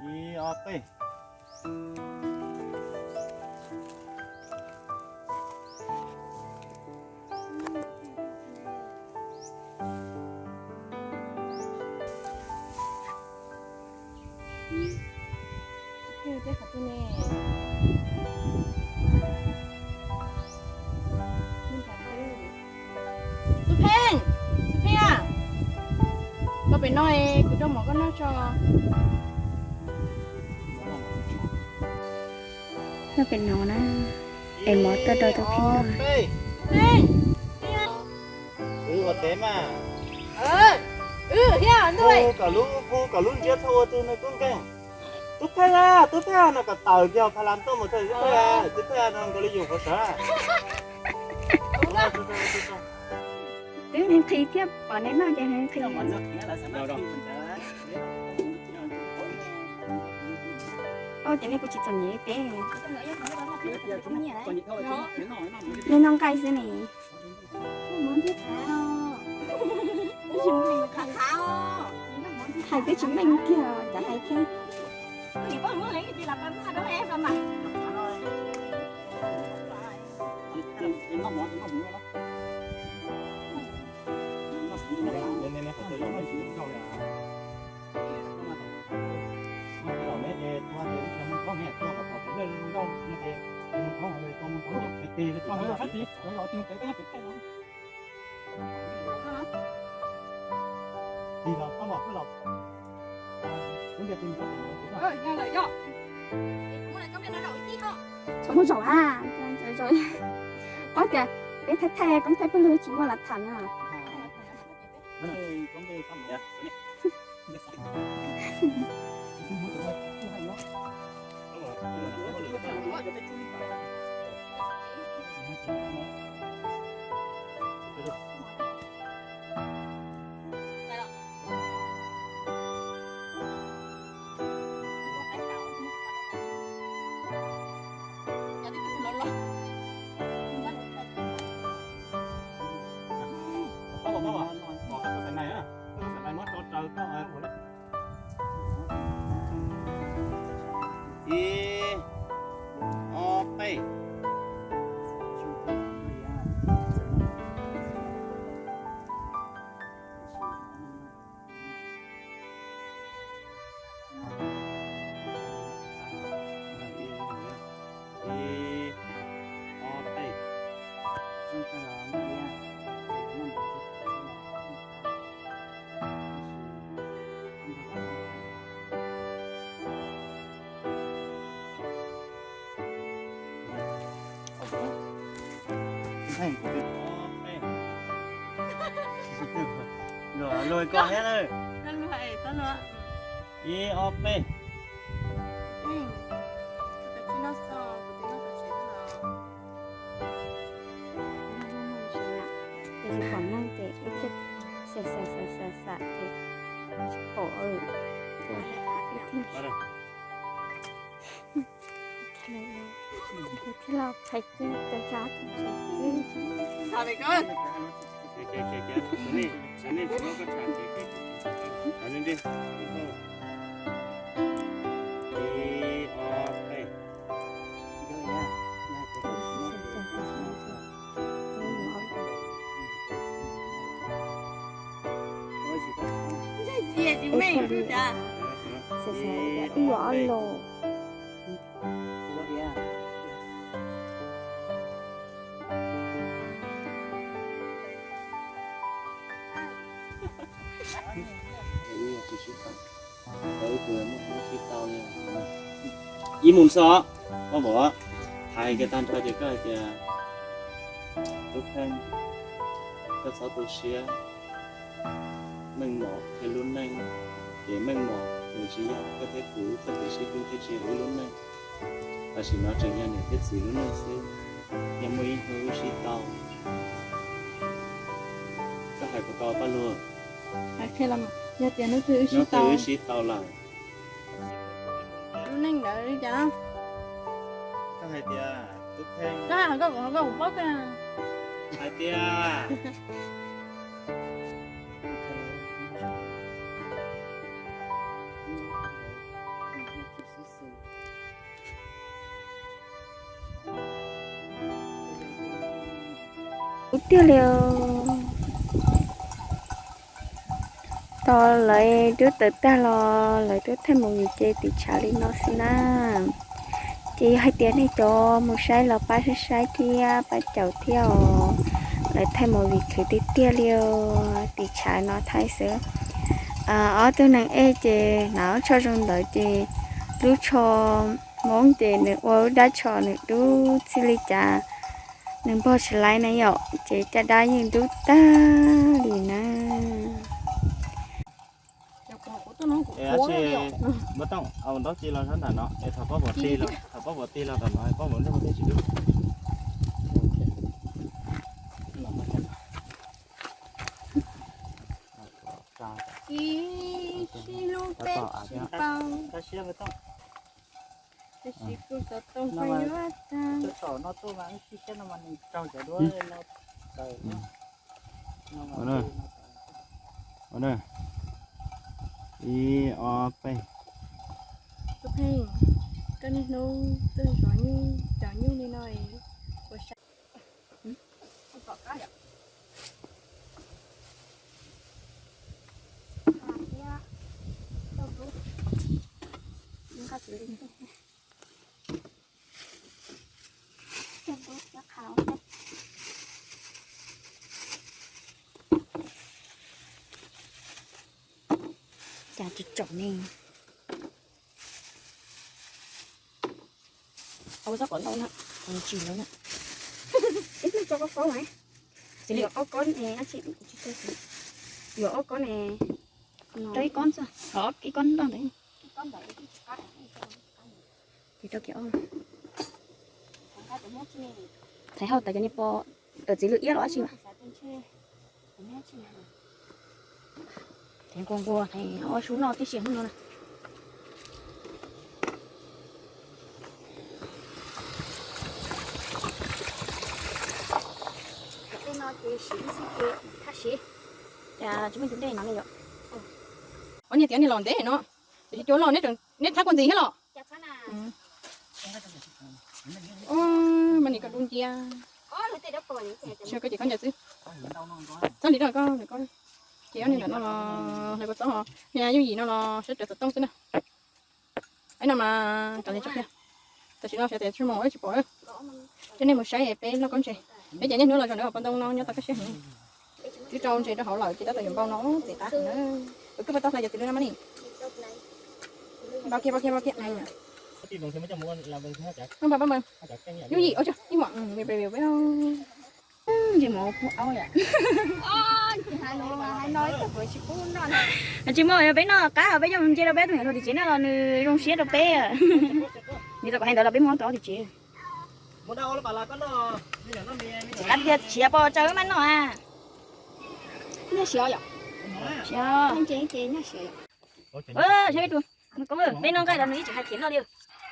Ib, ob, peb. Tub Pheej, Tub Pheej a, koj pem no es kuv rau mov koj noj tso. Nyob pem no na, es mov tuaj rau Tub Pheej noj. Wb ua teb mas. Hu kom lub, hu kom lub ntsiab txhob ua tus nws kub nkeeg. Tub Pheej a, Tub Pheej no kom tawm kiag pha las tuaj mus txog Tub Pheej, Tub Pheej no nkaus li yus qhov sawv. Twb nqhis thiab pom neb noj ces nqhis. Au, ces nej kuj tsis txom nyem teb. Nej noj nqaij xwb ne. Hais twb tsis meej kiag, cov hais thiab. Txhob muaj zaum a, zaum, ob tias peb thaij thaij koob thaij pawg lug tsis muaj las tham na. Ib, ob, peb. Ib, ob, peb. Luag koj thiab lawm. Ib, ob, peb. Ces tsis pom neeg ces ib tug xav xav xav xav xav ces tsis pom. Thiaj los qhais kiag cov tsab tus tsev. Ib ob los. Ib mus xwb, koj pom, hais kiag tag nrho ces koj hais tias, Tub Pheej, koj txhob tu siab, meej mom thiab lub neej, ces meej mom nws tsis yog koj thiab kuv txoj kev sib hlub thiab tsis yog wb lub neej. Tam sim no tseem yog niam thiab txiv lub neej xwb, yog muaj ib hnub wb sib tau. Koj hais puas tau Paj Luag? Yog tias hnub twg wb sib tau lawm. Lub neej ntawd li cas? Koj hais tias, Tub Pheej, koj hais kom koj kuv paub koj hais tias, Ub tiag li os. Tau lawv dub tawm tag los lawv twb thaij movie ces tiv tshav li no xwb na. Ces yog hais tias nej cov mus saib los pab saib saib thiab pab caum thiab os. Lawv thaij movie khwv tiag tiag li os, tiv tshav no thaij xwb. Ob tug neeg ej ces hnav tsho zoo ntawd ces lub tsho Hmoob ces nws ua lub dab tsho nws dub txij li cas nws npog tsis laib na yom, ces caj dab yeej dub tag li na. Muab tooj au ntaub ci los sab nram no es thaum pab pom tig los, thaum pab pom tig los tom no pab pom nroj thiab tsis dub. Ib sij lub peb tsis paub. Tab sis kuv xov tooj pheej yuav tag. Ua na, ib ob peb. Tus Pheej, koj niaj hnub tuaj zov nyuj cov nyuj li no es ua sa. Cas tsis tsom ne. Au txhob kom ntau na, tsis ntau na. Ib pliag tso koj paub mas. Xws li yuav ob kob ne, yuav ob kob ne. Rau ib kob xwb, ib kob nroj ntawd. Ces rau kiag ob. Thaiv hauj tas cov niag pos, txiv lwm iab los dab tsi mas. Thaiv nquag nquag, thaiv ob sub noj tib si hnub no na. Tej no ces siv ib xib ces thaj siv. Cas tsis muaj tus dej no ne yom. Ua niag tias niag los ntev no, tiam sis cua loj neb thab kua ntxiv thiab los. Mas nim koj dub ncia. Koj ces koj ncaws xwb. Txhob li rau koj, ces ob niag nram no los hlais kua txob, niag yooj yim no los saib rawv xov tooj xwb na. Ib no mas cov ntawd tso pliag, tam sim no sawv tias tsis mus tsis pom. Coj nej mus saib peb loj koob ntses. Peb ces niaj hnub los zaum ntawd hauv paus ntoo no nyob tau kaj siab heev. Twb rau ntses rau hauv lawm ces tab tom yuav npau no txiv qab heev na. Kuv kwj pab tau hlais cov txiv lwm no mas ni. Npau kiag, npau kiag, npau kiag. Yooj yim, ib huam, ntses mov pub aub yom. Tsis muaj, peb noj qab, peb coj mus ntse rau peb tus niam hluas tim tsev noj los nws zoo siab rau peb. Nws tau kom hais ntawd los peb muab rau tim tsev. Qab tiag, siav pos tsawg mas noj a. Nyaj siav yom. Siav. Saib peb tus, koob, peb noj nqaij los nws ib tsis hais khiav noj li.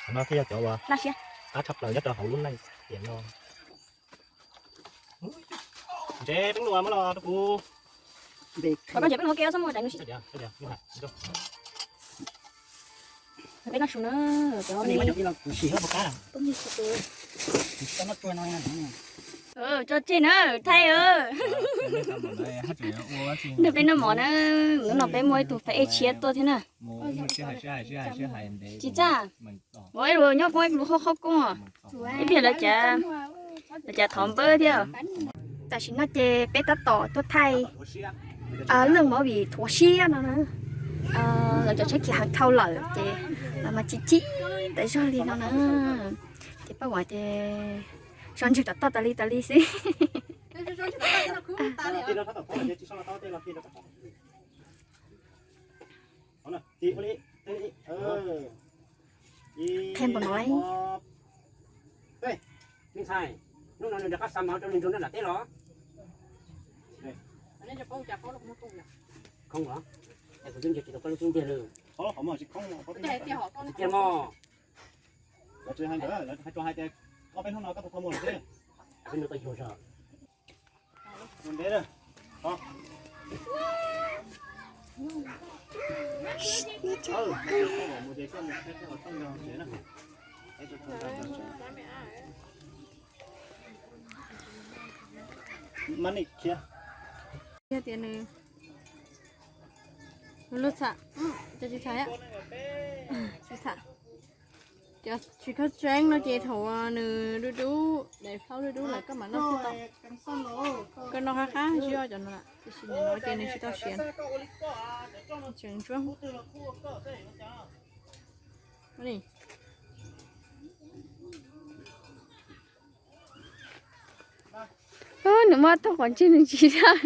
Qhov no thiaj yog cov uas laj siab, qab tshaj plaws nyob rau hauv lub neej tiam no. Ntses peb luas muab los rau kuv. Koj ntses peb luas ke xwb muaj daim nws si. Peb noj su na, cov tso tseg na, thaij. Nrog peb noj mov na, hnub no peb muaj ib tug fais ej tshiab tuaj thiab na. Tsis txaj, ua ib lus nyob koob ib lus qhob qhob koob, ib pliag lawv cas thov npawb thiab. Tam sim no ces peb tab tom tuaj thaij lub movie Thuav Siab no na. Lawv cov tsheb khiav heev dhau lawm ces lawv mas tsis chim tas zog li no na. Ces Paj Vam ces so ntswg tom toj tas li tas li xwb. Qhia npaum no. Me ntxhais, hnub no nws rov qab xa mov rau nws nrog nram teb los? Khoob los? Es kuv twb ntsia tsis tau koj lub xub ntiag lawm. Tiag mog. Lawv tsis hais ntawd, lawv hais tsuas hais tias ob peb hnub no koj tus kho muag lawm xwb. Peb hnub koj yug zog. Yog tias nws, nws lub txham, cov tsis txham, tsis txham, cov tsis khaub tseeb no ces thaum nws dub dub, daim plaub dub dub lawm koj mam noj tsis tau. Koj noj qab qab xwb cov no, tiam sis nim no ces nws tsis tau siav, tseem ntsuab. Nws muab ob tog quav ntswg nws tsis daj.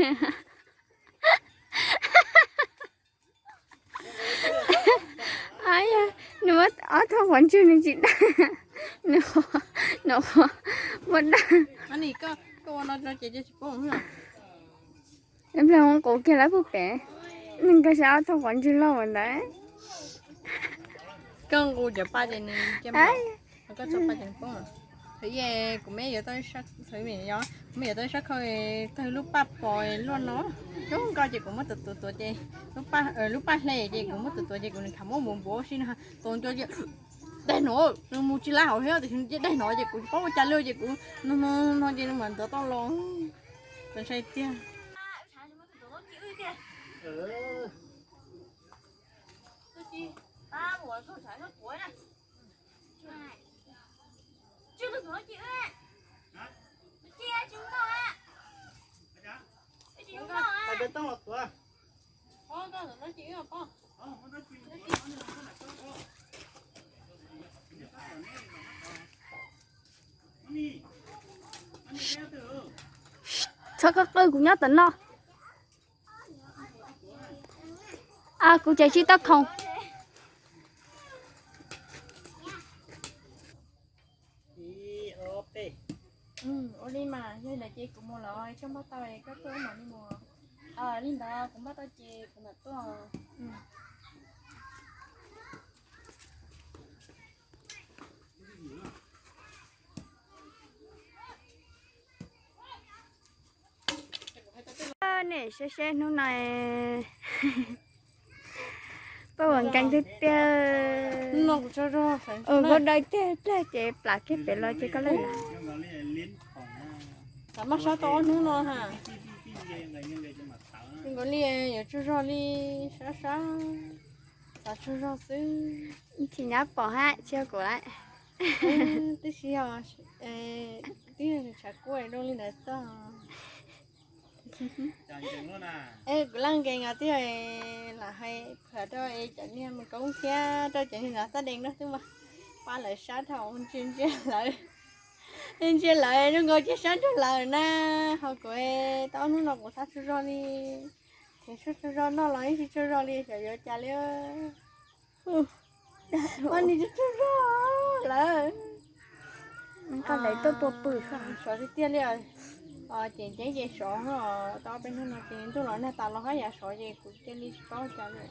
Nws muab ob tog quav ntswg nws tsis daj. Nws, nws muab daj. Ib pliag mus qus kiag lawm puag pem, nws nkag sab ob tog quav ntswg loj ua ntawd. Koj nqus cov pa ces nws cia, koj tso pa ces nws poob. Thaum ub kuv me yuav tau, kuv me yuav tau ib sab khau tawg lub paj pos luaj no, coob nkaus ces kuv muab tuav tuav tuav ces, lub paj hle ces kuv muab tuav tuav ces kuv nws khav muab npuav npuav si no, tuav nco ces daig no, nws mus tsis laib hauv thiab tiam sis nws cia daig no ces kuv tsis paub ua cas li ces kuv no no no ces nws mam ntov tau los. Txaus ntshai tiag. Txhob koj qw, kuv nyob tom no. Kuv tseem tsis tau khoom. Ua li mas yog li ntawd ces kuv mus lawm, koj npaj tau koj tuaj mam li mus. Li ntawd kuv npaj tau ces kuv mam tuaj. Nej saib seb hnub no paj uas nkees tiag tiag. Hnub no kuv tsaug zog, kuv dai tiag tiag ces plam kiag pem los ces koj lawm. Maj sab tau ob hnub no ha. Zoo nkaus li yuav tsaug zog li, sab sab, tas tsaug zog xwb. Tsis nyab pom hab tsis yog kuv lawm. Twb tsis yog, twb yog tshav kub zoo li ntawd xwb. Kuv laj nkees os, twb lam hais pham rau es cov niag mus koob thiab rau cov niag nav xab dees no twb mas pab lawv sab dhau, ntsia ntsia lawv, ntsia lawv zoo nkaus cia sab nrug lawm na. Ho kuv tau ob hnub no kuv xav tsaug zog li, kuv tsaug zog noj los yeej tsis tsaug zog li, xyov yuav cas li. Mas nws tsaug zog lawm. Koj lawv tuaj pua pw sov tiag tiag li. Ces ceeb ces sov, tau ob peb hnub no ces ntuj los nag tas los hab yam sov ces kuv cia li tsis paub cas li.